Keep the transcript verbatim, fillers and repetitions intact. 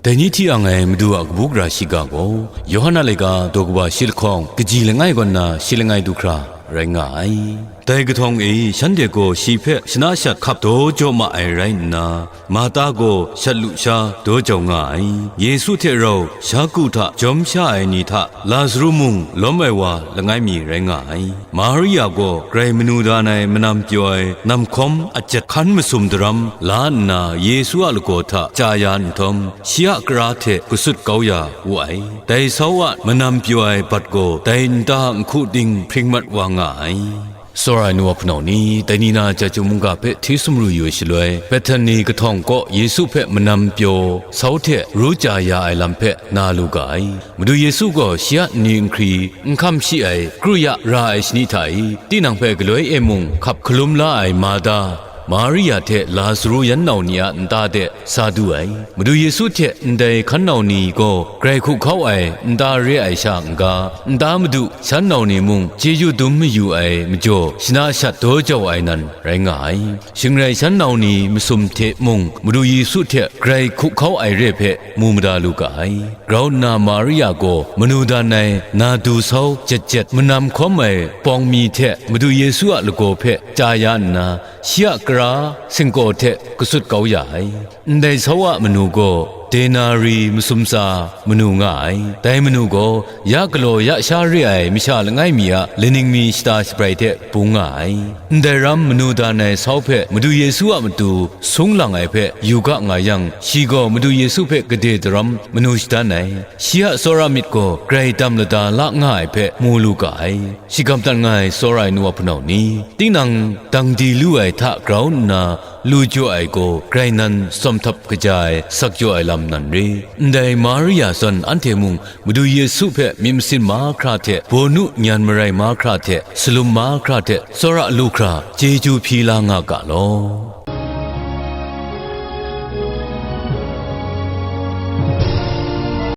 Dai ni hti ang ai Madu a kabu gara shiga gaw, Yawhan a laika daw kaba shi lahkawng, kaji langai kaw nna shi langai du hkra rai nga ai. Dai kahtawng e shanhte gaw shi hpe shana shat hkap daw jaw ma ai rai nna, Marta gaw shat lu sha daw jau nga ai. Yesu hte rau sha ku hta jawm sha ai ni hta Lazaru mung lawm ai wa langai mi rai nga ai. Maria gaw grai manu dan ai manam pyaw ai namhkawm ajet hkan masum daram la nna Yesu a lagaw hta chya ya nhtawm, shi a kara hte gasut kau ya wu ai. Dai sau a manam pyaw ai bat gaw dai nta nhku ting hpring mat wa nga ai. Tsawra ai nu wa hpunau ni, dai ni na Chyum mungga hpe hti sumru yu ai shaloi, Bethani kahtawng kaw Yesu hpe manam pyaw sau hte ru chya ya ai lam hpe na lu ga ai. Madu Yesu gaw shi a nni nhkri n hkam shi ai kru ya ra ai shani hta e, tinang hpe galoi e mung hkap hkalum la ai Marta, Maria hte Lazaru yan nau ni a nta de sa du ai. Madu Yesu hte ndai hkan nau ni gaw grai hku hkau ai nta re ai sha n-ga, nta madu shan nau ni mung chyeju dum mayu ai majaw shana shat daw jau ai nan rai nga ai. Shing rai shan nau ni masum hte mung Madu Yesu hte grai hku hkau ai re hpe mu mada lu ga ai. Grau nna Maria gaw manu dan ai na du sau jet jet manam hkawm ai pawng mi hte Madu Yesu a lagaw hpe chya ya nna, shi a kara singkaw hte gasut kau ya ai. Ndai sau a manu gaw denari masum tsa manu nga ai. Dai manu gaw ya galaw ya sha re ai masha langai mi a laning mi shata shabrai hte bung nga ai. Ndai ram manu dan ai sau hpe Madu Yesu a matu sung lang ai hpe yu ga nga yang, shi gaw Madu Yesu hpe gade daram manu shadan ai. Shi a tsawra myit gaw grai dam lada la nga ai hpe mu lu ga ai. Shagam dat nga ai tsawra ai nu wa hpunau ni, tinang dang di lu ai hta grau nna lu jaw ai gaw, grai nan tsawm htap kaja ai sak jaw ai lam nan re. Ndai Maria zawn anhte mung Madu Yesu hpe myit masin mahkra hte, bawnu nyan marai mahkra hte, salum mahkra hte, tsawra lu hkra chyeju hpyi la nga ga law.